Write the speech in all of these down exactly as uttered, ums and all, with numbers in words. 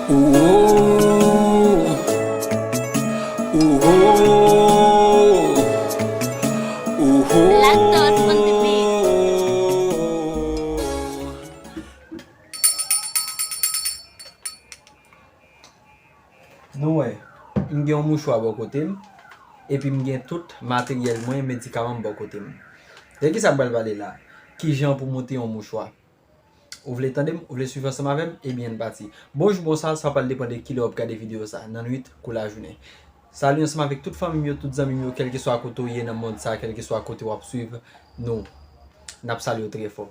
Ooh, ooh, ooh, ooh. Black Thought on the beat. Nou wè, m gen yon mouchwa bò kote m, epi m gen tout materyèl mwen, medikaman m bò kote m. De kisa m pral pale la? Kijan pou moute yon mouchwa? Ou vle tande m? Ou vle swiv ansanm avè m? Ebyen, ann pati. Bonjou, bonswa, sa pral depann de kilè w ap gade videyo sa, nan nwit kou lajounen. Sali ansanm avèk tout fanmi m yo, tout zanmi m yo, kèlkeswa kote w ye nan mond sa, kèlkeswa kote w ap swiv nou, n ap salye w trè fò.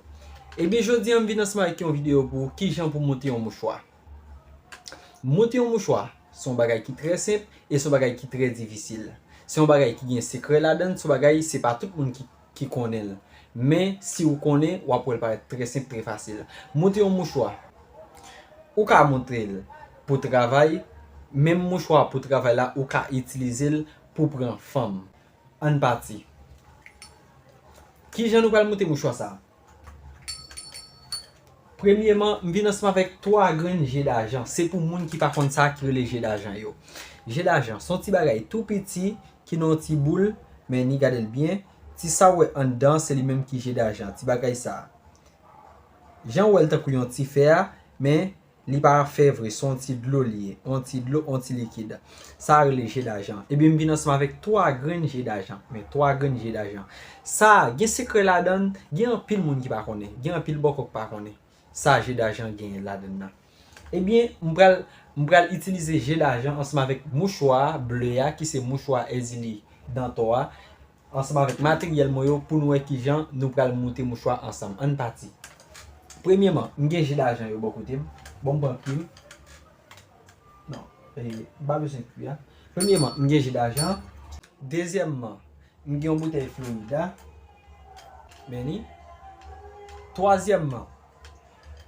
Ebyen, jodi a, m vin ansanm avèk yon videyo pou kijan pou moute yon mouchwa. Moute yon mouchwa, se yon bagay ki trè senp e se yon bagay ki trè difisil. Se yon bagay ki gen sekrè ladan l, se yon bagay, se pa tout moun ki, ki konnen l. Men, si w konnen, w ap wè l parèt trè senp, trè fasil. Moute yon mouchwa, ou ka moute l pou travay, menm mouchwa pou travay la, ou ka itilize l pou pran fanm. Ann pati. Kijan nou pral moute mouchwa sa a? Premyeman, m vin ansanm avèk twa grenn je dajan. Se pou moun ki pa konn sa ki rele je dajan yo. Je dajan, se yon ti bagay tou piti ki nan yon ti boul, men ni gade l byen. Ti sa w wè anndan, se li menm ki je dajan. Ti bagay sa a. Jan w wè l tankou yon ti fè a, men li pa fè vre, se yon ti dlo li ye, yon ti dlo, yon ti likid. Sa rele je dajan. Ebyen, m vin ansanm avèk twa grenn je dajan. Men twa grenn je dajan. Sa gen sekrè ladan l, gen anpil moun ki pa konnen, gen anpil bòkò k pa konnen sa je dajan genyen ladan l nan. Ebyen, m pral, m pral itilize je dajan ansanm avèk mouchwa ble a, ki se mouchwa Èzili Dantò a, ansanm avèk materyèl mwen yo pou n wè kijan nou pral moute mouchwa ansanm. Ann pati. Premyeman, m gen je dajan yo bò kote m. Bon, m pran kwi m. Non, e, m pa bezwen kwi a. Premyeman, m gen je dajan. Dezyèmman, m gen yon boutèy Florida. Men ni. Twazyèmman,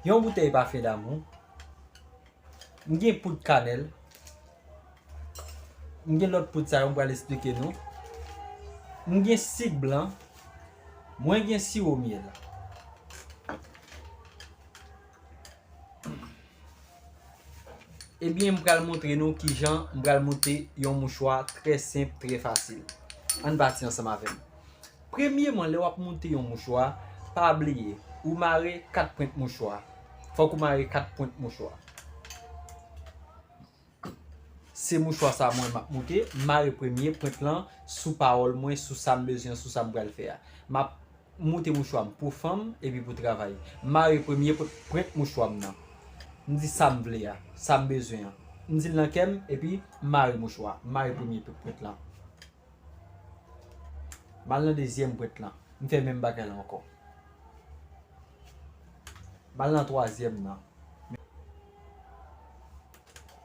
yon boutèy pafen damou. M gen poud kanèl. M gen lòt poud sa yo m pral esplike nou. M gen sik blan. Mwen gen siwo myèl. Ebyen, m pral montre nou kijan m pral moute yon mouchwa trè senp, trè fasil. Ann pati ansanm avè m. Premyeman, lè w ap moute yon mouchwa, pa bliye, ou mare kat pwent mouchwa. Fòk ou mare kat pwent mouchwa. Se mouchwa sa a mwen m ap moute, m mare premye pwent lan sou pawòl mwen, sou sa m bezwen, sou sa m pral fè a. M ap moute mouchwa m pou fanm epi pou travay. M mare premye pw-, pwent mouchwa m nan. M di sa m vle a, sa m bezwen an. M di l nan kè m epi m mare mouchwa, m mare premye pw-, pwent lan. M al nan dezyèm pwent lan. M fè menm bagay la ankò. M al nan twazyèm nan.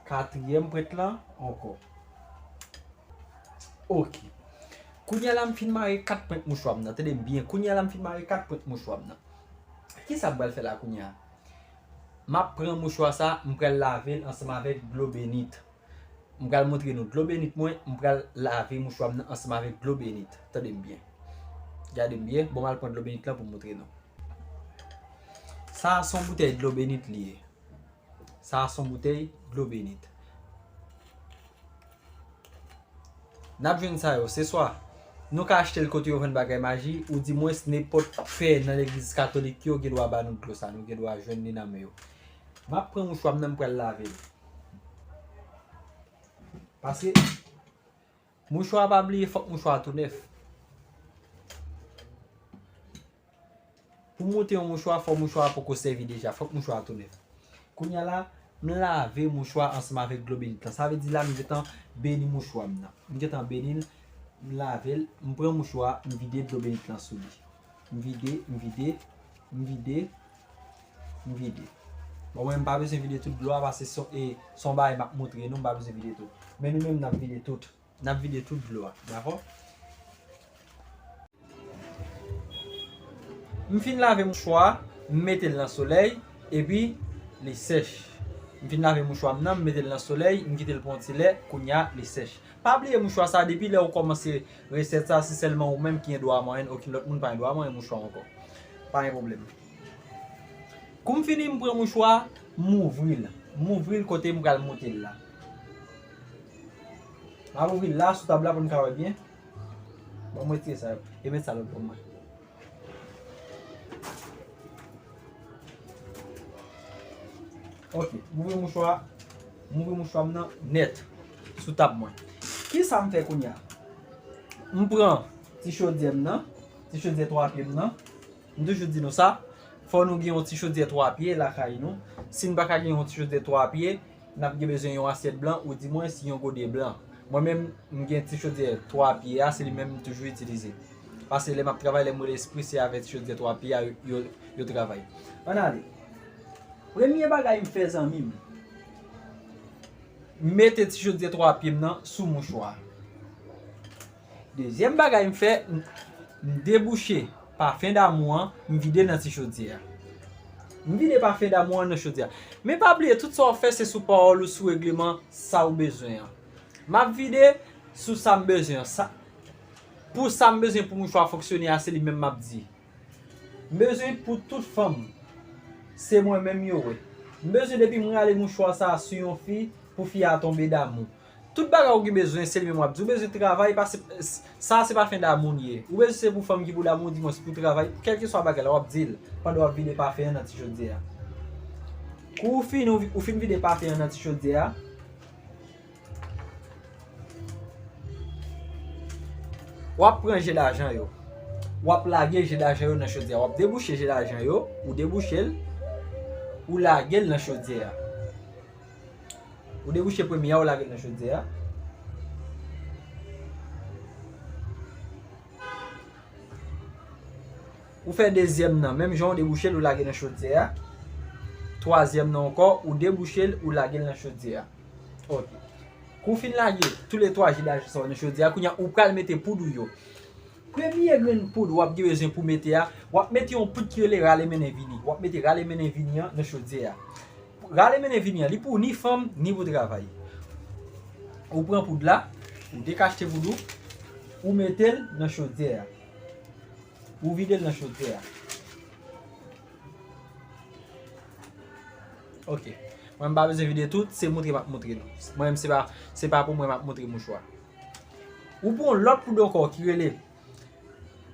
Katriyèm pwent lan ankò. Oke. Kounye a la m fin mare kat pwent mouchwa m nan. Tande m byen. Kounye a la m fin mare kat pwent mouchwa m nan. Kisa m pral fè la kounye a? M ap pran mouchwa sa, m pral lave l ansanm avèk dlo benit. M pral montre nou dlo benit mwen, m pral lave mouchwa m nan ansanm avèk dlo benit. Tande m byen. Gade m byen. Bon, m al pran dlo benit lan pou m montre nou. Sa a se yon boutèy dlo benit li ye. Sa a se yon boutèy dlo benit. N ap jwenn sa yo, se swa nou ka achte l kote yo vann bagay maji, oudimwens nenpòt pè nan legliz katolik yo gen dwa ba nou dlo sa, nou gen dwa jwenn li nan men yo. M ap pran mouchwa m nan, m pral lave l. Paske mouchwa a, pa bliye, fòk mouchwa a tou nèf. Pou moute yon mouchwa, fò mouchwa a poko sèvi deja, fòk mouchwa a tou nèf. Kounye a la, m lave mouchwa ansanm avèk dlo benit lan. Sa vle di la, m gentan beni mouchwa m nan. M gentan beni l, m lave l, m pran mouchwa, m vide dlo benit lan sou li. M vide, m vide, m vide, m vide. Bon, mwen, m pa bezwen vide tout dlo a, paske se, e, se yon bagay m ap montre nou, m pa bezwen vide tout. Men nou menm, n ap vide tout. N ap vide tout dlo a, dakò? M fin lave mouchwa a, m mete l nan solèy, epi li sèch. M fin lave mouchwa m nan, m mete l nan solèy, m kite l pou yon ti lè, kounye a, li sèch. Pa bliye mouchwa sa, depi lè ou kòmanse resèt sa, se sèlman ou menm ki gen dwa manyen l, okenn lòt moun pa gen dwa manyen mouchwa ankò. Pa gen pwoblèm. Kou m fini, m pran mouchwa, m ouvri l. M ouvri l kote m pral moute l la. M ap ouvri l la, sou tab la pou n ka wè byen. Bon, mwen retire sa yo. E met sa lòt bò mwen. Ok, m ouvri mouchwa, m ouvri mouchwa m nan nèt sou tab mwen. Kisa m fè kounye a? M pran ti chodyè m nan, ti chodyè twa pye m nan. M toujou di nou sa, fò nou gen yon ti chodyè twa pye lakay nou. Si n pa ka gen yon ti chodyè twa pye, n ap gen bezwen yon asyèt blan oudimwens yon gode blan. Mwen menm, m gen ti chodyè twa pye a, se li menm m toujou itilize. Paske lè m ap travay, lè m rele espri, se avèk ti chodyè twa pye a yo, yo, yo travay. Ann ale. Premye bagay m fè, zanmi m, m mete ti chodyè twa pye m nan sou mouchwa. Dezyèm bagay m fè, m, m debouche pafen damou an, m vide l nan ti chodyè a. M vide pafen damou an nan chodyè a. Men pa bliye, tout sa w ap fè, se sou pawòl ou, sou regleman, sa w bezwen an. M ap vide sou sa m bezwen an. Sa, pou sa m bezwen pou mouchwa fonksyone a, se li menm m ap di. M bezwen pou tout fanm, se mwen menm yo wè. M bezwen depi m rale mouchwa sa a sou yon fi, pou fi a tonbe damou. Tout bagay ou gen bezwen, se li menm w ap di. Ou bezwen travay, paske sa se pafen damou l ye. Ou bezwen se pou fanm ki pou damou, dimwens pou travay, kèlkeswa bagay la, w ap di l pandan w ap vide pafen an nan ti chodyè a. Kou w fin, ou, ou fin vide pafen an nan ti chodyè a, w ap pran je dajan yo. W ap lage je dajan yo nan chodyè a. W ap debouche je dajan yo, ou debouche l, ou lage l nan chodyè a. Ou debouche premye a, ou lage l nan chodyè a. Ou fè dezyèm nan, menm jan ou debouche l, ou lage nan chodyè a. Twazyèm nan ankò, ou debouche l, ou lage l nan chodyè a. Ok. Kou w fin lage toulètwa je dajan sa yo nan chodyè a, kounye a ou pral mete poud ou yo. Premye grenn poud w ap gen bezwen pou mete a, w ap mete yon poud ki rele rale mennen vini. W ap mete rale mennen vini an nan chodyè a. Rale mennen vini an, li pou ni fanm, ni pou travay. Ou pran poud la, ou dekachte poud ou, ou mete l nan chodyè a. Ou vide l nan chodyè a. Ok. Mwen m pa bezwen vide tout, se montre m ap montre nou. Mwen menm se pa, se pa pou mwen m ap montre mouchwa. Ou pran yon lòt poud ankò ki rele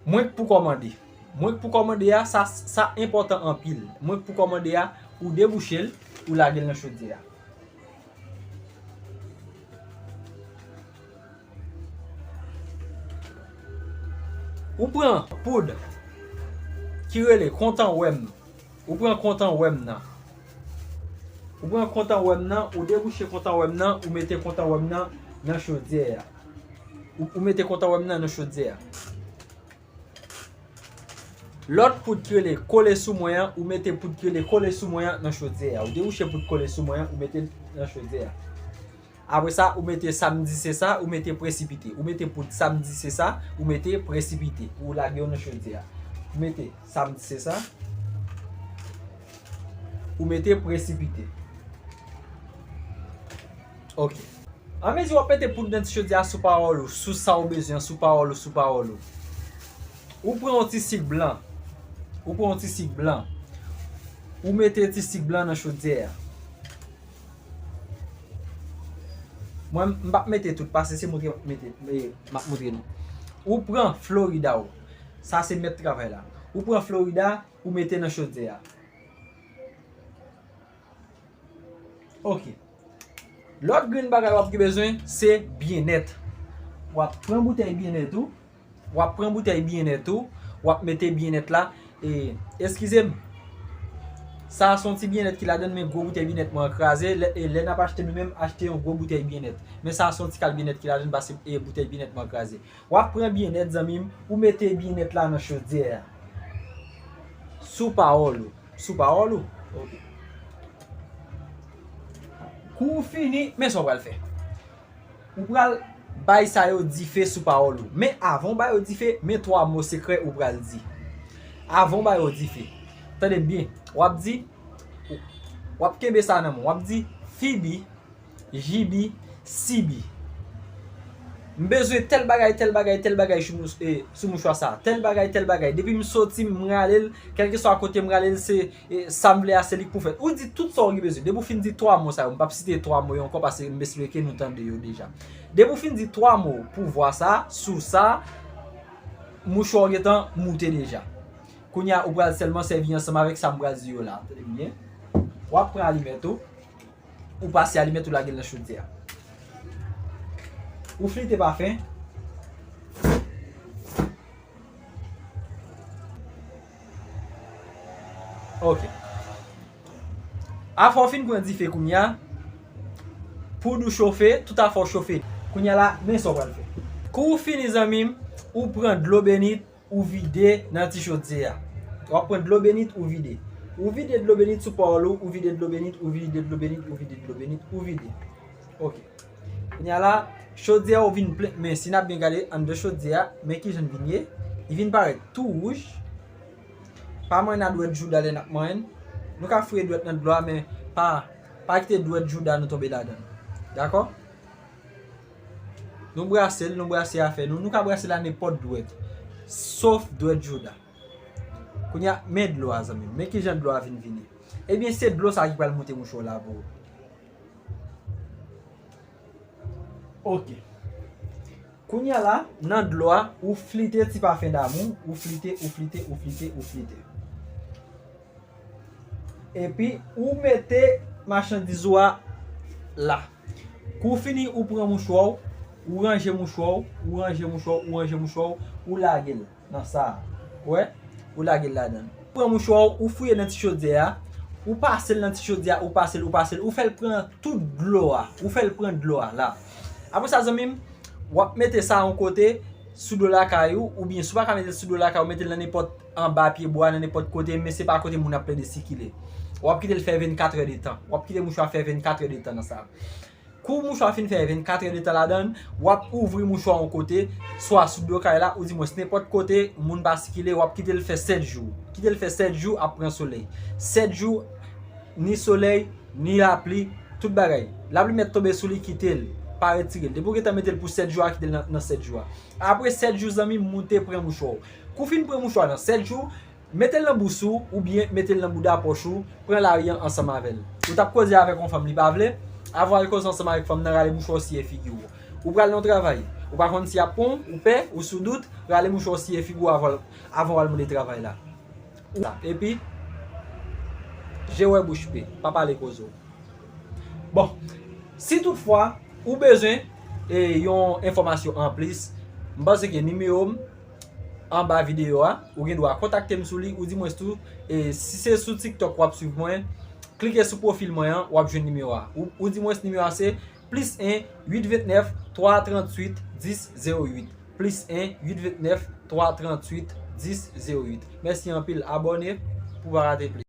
mwen k pou kòmande. Mwen k pou kòmande a, sa, sa enpòtan anpil. Mwen k pou kòmande a, ou debouche l, ou lage l nan chodyè a. Ou pran poud ki rele kontan wè m. Ou pran kontan wè m nan. Ou pran kontan wè m nan, ou debouche kontan wè m nan, ou mete kontan wè m nan nan chodyè a. Ou, ou mete kontan wè m nan nan chodyè a. Lòt poud ki rele kole sou mwen an, ou mete poud ki rele kole sou mwen an nan chodyè a. Ou debouche poud kole sou mwen an, ou mete l nan chodyè a. Apre sa, ou mete sa m di se sa, ou mete presipite. Ou mete poud sa m di se sa, ou mete presipite. Ou lage yo nan chodyè a. Ou mete sa m di se sa, ou mete presipite. Ok. Anmezi w ap mete poud nan ti chodyè a sou pawòl ou, sou sa w bezwen, sou pawòl ou, sou pawòl ou. Ou pran yon ti sik blan. Ou pran yon ti sik blan. Ou mete ti sik blan nan chodyè a. Mwen, m p ap mete tout, paske se montre m ap mete, e, m ap montre nou. Ou pran Florida ou. Sa se mèt travay la. Ou pran Florida, ou mete nan chodyè a. Ok. Lòt grenn bagay w ap gen bezwen, se byennèt. W ap pran boutèy byennèt ou. W ap pran boutèy byennèt ou. W ap mete byennèt la. E, eskize m. Sa a se yon ti byennèt ki ladan l, men gwo boutèy byennèt mwen an kraze. Lè, e lè n ap achte, nou menm achte yon gwo boutèy byennèt. Men sa a se yon ti kal byennèt ki ladan l, paske, e, boutèy byennèt mwen an kraze. W ap pran byennèt, zanmi m, ou mete byennèt la nan chodyè a. Sou pawòl ou. Sou pawòl ou. Ok. Kou w fini, men sa w pral fè. Ou pral bay sa yo dife sou pawòl ou. Men avan w ba yo dife, men twa mo sekrè ou pral di. Avan w ba yo dife. Tande m byen. W ap di, w ap kenbe sa nan men w. W ap di, Fibi, Jibi, Sibi. M bezwen tèl bagay, tèl bagay, tèl bagay sou mous- e, sou mouchwa sa. Tèl bagay, tèl bagay. Depi m soti, m rale l, kèlkeswa kote m rale l, se e, sa m vle a, se li k pou fèt. Ou di tout sa w gen bezwen. Depi w fin di twa mo sa yo, m p ap site twa mo yo ankò paske m esplike nou tande yo deja. Depi w fin di twa mo pouvwa sa, sou sa, mouchwa w gentan moute deja. Kounye a, ou pral sèlman sèvi ansanm avèk sa m pral di yo la. Tande byen. W ap pran alimèt ou. Ou pase alimèt ou lage l nan chodyè a. Ou flite pafen. Ok. Afè w fin pran dife kounye a, poud ou chofe, tout afè w chofe. Kounye a la, men sa w pral fè. Kou w fini zanmi m, ou pran dlo benit, ou vide nan ti chodyè a. W ap pran dlo benit, ou vide. Ou vide dlo benit sou pawòl ou, ou vide dlo benit, ou vide dlo benit, ou vide dlo benit, ou vide. Ok. Kounye a la, chodyè ou vin plen, men si n ap byen gade anndan chodyè a, men kijan l vin ye. Li vin parèt tou wouj. Pa manyen a dwèt jouda lè n ap manyen l. Nou ka fouye dwèt nan dlo a, men pa, pa kite dwèt jouda nou tonbe ladan l. Dakò? Nou brase l, nou brase afè nou. Nou ka brase l a nenpòt dwèt. Sof dwèt jouda. Kounye a, men dlo a, zanmi m. Men kijan dlo a vin vini. Ebyen, se dlo sa ki pral moute mouchwa w la pou ou. Ok. Kounye a la, nan dlo a, ou flite ti pafen damou, ou flite, ou flite, ou flite, ou flite. Epi, ou mete machandiz ou a la. Kou w fini, ou pran mouchwa w, ou ranje mouchwa w, ou ranje mouchwa w, ou ranje mouchwa w, ou lage l nan sa a. Ou wè? Ou lage l ladan l. Ou pran mouchwa w, ou fouye nan ti chodyè a, ou pase l nan ti chodyè a, ou pase l, ou pase l, ou fè l pran tout dlo a, ou fè l pran dlo a la. Apre sa, zanmi m, w ap mete sa yon kote sou do lakay ou, oubyen si w pa ka mete l sou do lakay ou, mete l nan nenpòt anba pye bwa, nan nenpòt kote, men se pa kote moun ap plede sikile. W ap kite l fè vennkat è de tan. W ap kite mouchwa fè vennkat è de tan nan sa. Kou mouchwa fin fè vennkat è de tan ladan l, w ap ouvri mouchwa yon kote, swa sou do kay la, oudimwens nenpòt kote moun pa sikile, w ap kite l fè sèt jou. Kite l fè sèt jou ap pran solèy. Sèt jou, ni solèy, ni lapli, tout bagay. Lapli mèt tonbe sou li, kite l, pa retire l. Depi w gentan mete l pou sèt jou a, kite l nan, nan sèt jou a. Apre sèt jou, zanmi m, moute pran mouchwa w. Kou w fin pran mouchwa nan sèt jou, mete l nan bous ou, oubyen mete l nan bouda pòch ou, pran lari an ansanm avè l. Ou t ap koze avèk yon fanm, li pa vle, avan w al koze ansanm avèk fanm nan, rale mouchwa w siye figi w. Ou pral nan yon travay, ou pa konn si y ap pran w, ou pè, ou sou dout, rale mouchwa w siye figi w avan, avan w al mande travay la. Epi, je wè bouch pe, pa pale koze w. Bon, si toutfwa ou bezwen e, yon enfòmasyon anplis, m panse ke nimewo m anba videyo a, ou gen dwa kontakte m sou li, oudimwens tou, e, si se sou TikTok w ap swiv mwen, klike sou pwofil mwen an, w ap jwenn nimewo a. Ou, oudimwens nimewo a se plis en, uit vennèf, twa tranntuit, dis zewo uit. Plis en, uit vennèf, twa tranntuit, dis zewo uit. Mèsi anpil, abòne pou w pa rate plis.